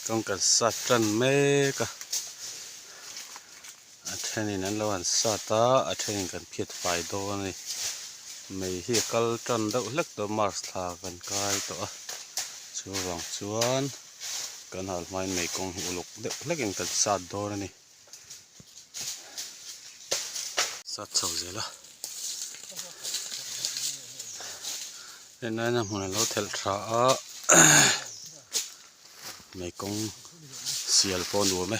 Kawng kan sat tan mek a, a thenin an lo han sat a, a thenin kan phiat fai dawn a ni. Mei hi a kal tan deuh hlek tawh a march thla kan kai tawh a, chuvang chuan kan hal hmain mei kawng hi uluk deuh hlekin kan sat dawn a ni. Sat chho zel a, helaiin a hmun a lo thelh tha a mei kawng sial pawh a nuam e.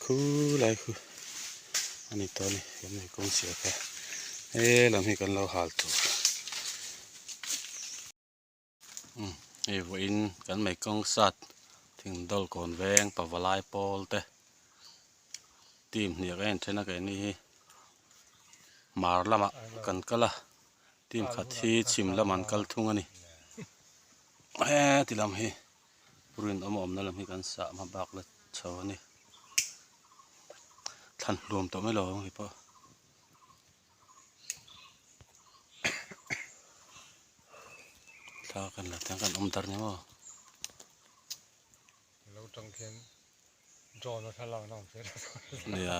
Khulai khu a ni tawh a ni kan mei kawng sial kha helam hi kan lo hal tur. Hei vawiin kan mei kawng sat thingdawl kawn veng pavalai pawl te team hniak a inthen a keini hi hmar lamah kan kal a team khat hi chhim lamah an kal thung a ni heti lam hi rinawm awmna lam hi kan sah hma bak la chho a ni thlan hluam tawh mai lo ang hei pawh. Thla kan la tiang kan awm dar ni maw. Lo tang khian drone a thlalak na awm thei Nia.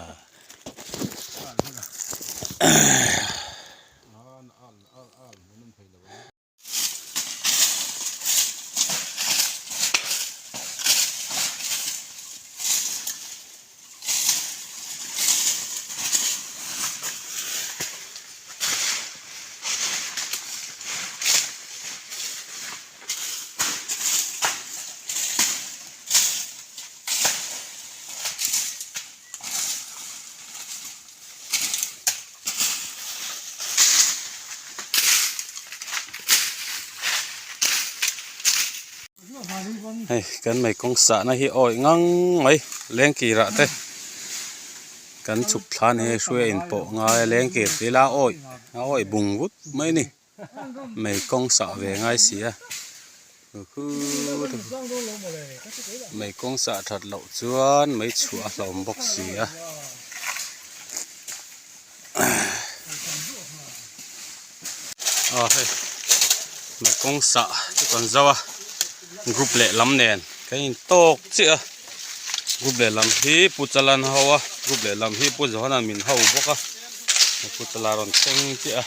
Hei kan mei kawng sahna hi awih ngang mai lengkir ah te kan chhuk thla ni hei hruai a inpawh ngai a lengkir tih ila a awih a awih bung vut mai a ni mei kawng sah ve ngai si a mei kawng sah that loh chuan mei chhuah a hlauhawm bawk si a. Aw hei mei kawng sah chu kan zo a group lehlam nen kan in tawk chiah a group lehlam hi pu chalan ho a group lehlam hi pu johana min ho bawk a pu chala rawn thleng chiah a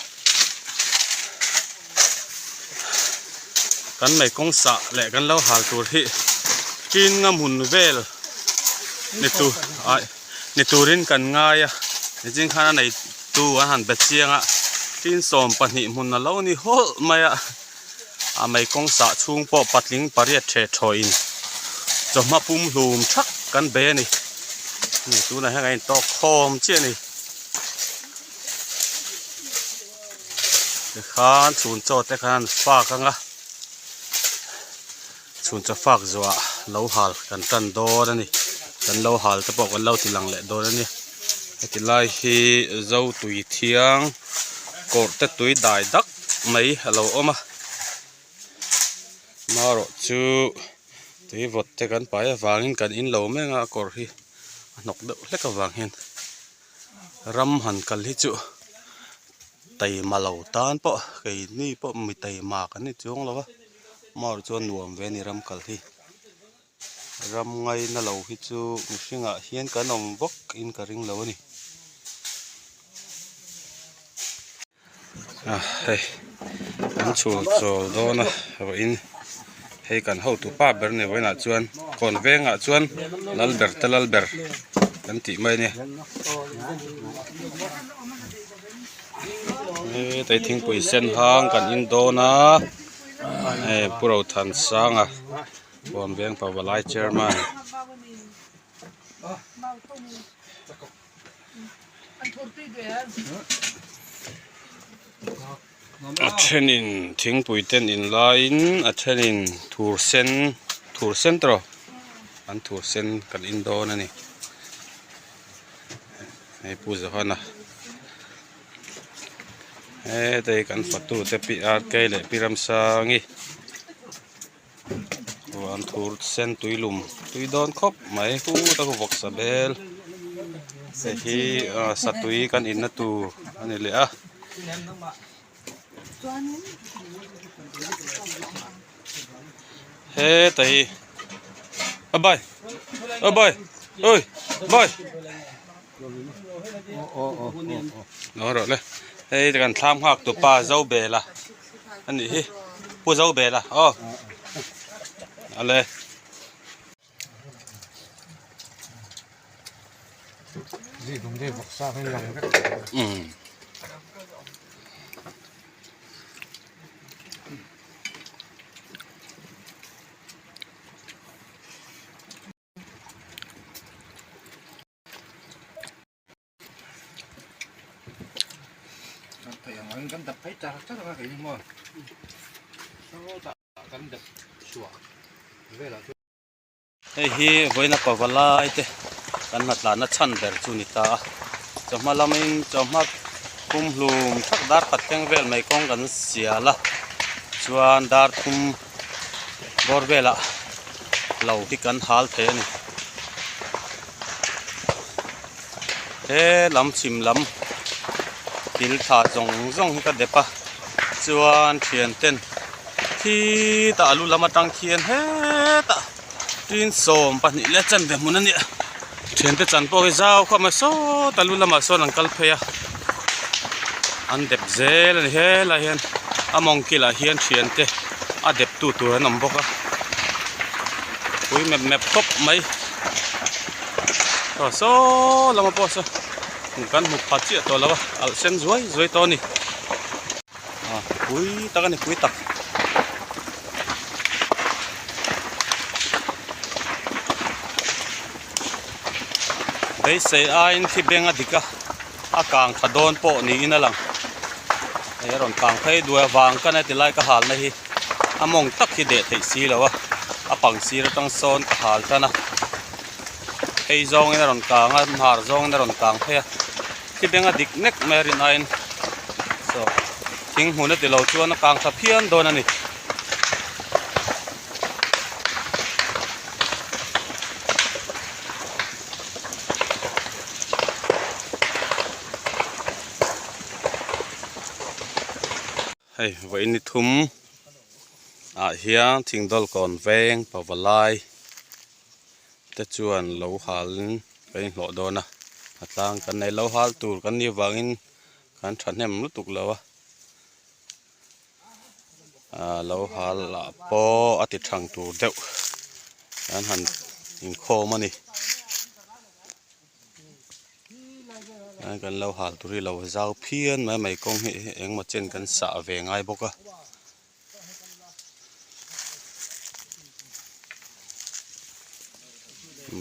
kan mei kawng sah leh kan lo hal tur hi tin nga hmun vel ni tur ai ni turin kan ngai a nichin khan a neitu an han be chiang a tin 12 hmun a lo ni hawlh mai a a mei kawng sah chhung pawh patling pariat the thawiin chawhma pum hlum thak kan be a ni tunah hian kan intawk khawm chiah a ni. Tikhan chhun chaw te khan an fak anga chhun chaw fak zuah lo hal kan tan dawn a ni kan lo hal te pawh kan lo ti lang leh dawn a ni heti lai hi zo tui thiang kawr te tui dai dak mai a lo awm a marawh chu tui vawt te kan pai avangin kan in lo mek a kawr hi a hnawk deuh hlek avang hian. Ram han kal hi chu taima lo tan pawh keini pawh mi taima kan ni chuang lo va amaherawhchu chuan nuam ve a ni ram kal hi ram ngaina lo hi chu mihringah hian kan awm vawk in ka ring lo a ni. Hei an chhul chawl dawn a vawiin hei kan hotu pa ber ni vawiinah chuan kawn vengah chuan lal ber te lal ber kan tih mai a ni hetai thingpui sen hang kan in dawn a hei Pu Rothansanga kawn veng pavalai chairman. A thenin thingpui ten in laiin a thenin thur sen thur sen tawh an thur sen kan in dawn a ni hei pu Johana heta hi kan fatu te pi RK leh pi Ramsangi. An thur sen tui lum tui dawn khawp mai hu ta khu vawksa bel hei hi satui kan inna tur a ni leh a. Heta hi a bai a bai oi bai lo rawh le hei kan thlam nghak tu pa Zobela a nih hi Pu Zobela aw ale. Hei hi vawiina pava lai te kan hnatlana chhan ber chu ni ta a chawhma lamin chawhma pumhlum thak dar khat thleng vel mai kawng kan sial a chuan dar thum bawr velah lo hi kan hal thei a ni he lam chhim lam thil tha zawng zawng hi ka dep a chuan thian ten khitah a lu lam atang khian hetah tin 12 leh chanve hmun a nia thiante chan pawh hi zau khawp mai sawta lu lamah sawn an kal phei a an dep zel a ni helai hian a mawng kilah hian thiante a dep tu tur an awm bawk a pui mep mep khawp mai aw saw lama pawh saw kan hmu pha chiah tawh lo a alh sen zuai zuai tawh a ni. Pui tak a ni pui tak. Beisei aiin khi beng a dik a a kang tha dawn pawh niin a lang. Hei a rawn kang phei duai a vang ka na ti lai ka halna hi a mawng tak hi deh theih si lo a a pang sir atang sawn ka hal tan a phei zawngin a rawn kang a hmar zawngin a rawn kang phei a. Khi beng a dik nek mai a rin aiin saw thing hmun a ti lo chuan a kang tha phian dawn a ni. Hei vawiin ni thum ah hian thingdawl kawn veng pavalai te chuan lo halin kan inhlawh dawn a a tlang kan nei lo hal tur kan nih avangin kan thahnem lutuk lo a ah lo hal ah pawh a ti thang tur deuh an han inkhawm a ni kan lo hal tur hi lo zau phian mai mai kawng hi engemaw chen kan sah ve ngai bawk a.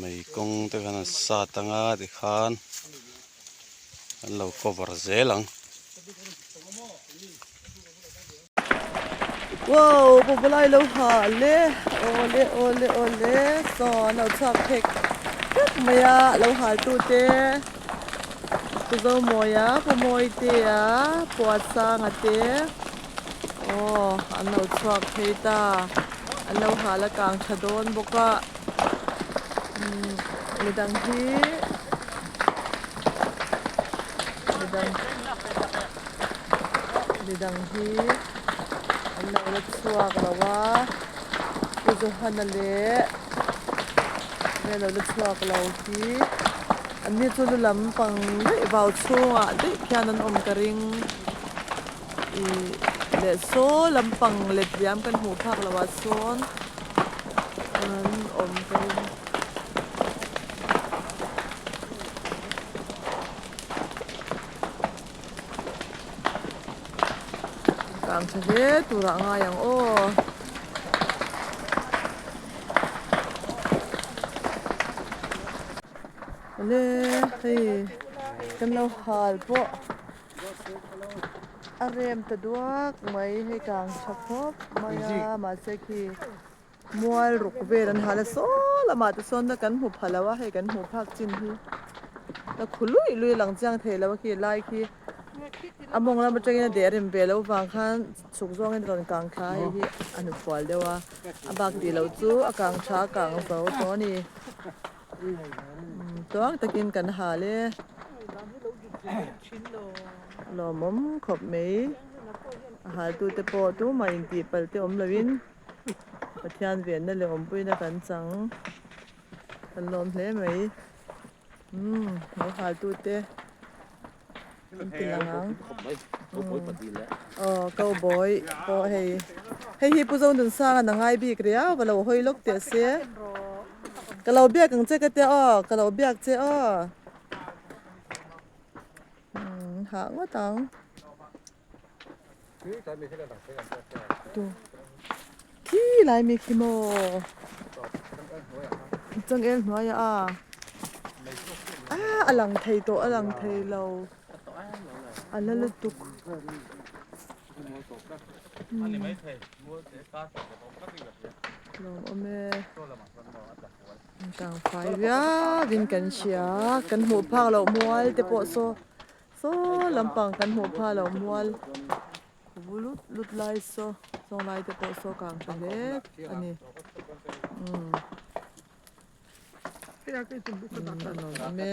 Mei kawng te khan an sat anga tikhan an lo cover zel ang. Wow pavalai lo ha le awle awle awle saw an lo chhuak phek phek mai a lo hal tu te Pu Zomawia Pu Mawitea Puatsanga te. Aw an lo chhuak phei ta an lo hal a kang tha dawn bawk a umm midang hi midang midang hi an lo la chhuak lo a Pu Johana leh nge lo la chhuak lo hi an ni chu lu lampang daih vau chhungah daih khian an awm ka ring. Ih leh saw lampang let liam kan hmuh phak loh ah sawn an awm ka ring. Kang tha hle turah a ngai ang aw. Awle hei kan lo hal pawh. A rem ta duak mai hei kang tha khawp mai a mahse khi mual ruk vel an hal a saw lamah te sawn kan hmu pha lo a hei kan hmuh phak chin hi ka khu lui lui a lang chiang thei lo a khi lai khi a mawng lam atangin a deh rem ve loh vang khan chhuk zawngin a rawn kang thla hei hi a hnufual deuh a a bak tih loh chu a kang tha a kang zo tawh a ni. Tuang takin kan hal e. Lawmawm khawp mai. A haltute pawh tumah intih palh te awm loin. Pathian venna leh awmpuina kan chang kan lawm hle mai umm lo hal tute an ti lang ang aw cowboy pawh hei hei hi Pu Zonunsanga na ngai bik riau va lo hawi lawk teh se ka lo biak ang che ka tia aw ka lo biak che aw umm hah ngawt ang. Khi lai mi khi maw changel hnuaiah a a a lang thei tawh a lang thei lo a la lutuk lawmawm e kang fai viau in kan hria kan hmuh phak loh mual te pawh saw. Saw lampang kan hmuh phah loh mual vu lut lut lai saw zawng lai te pawh saw kang tha hle a ni umm a nuam awm e.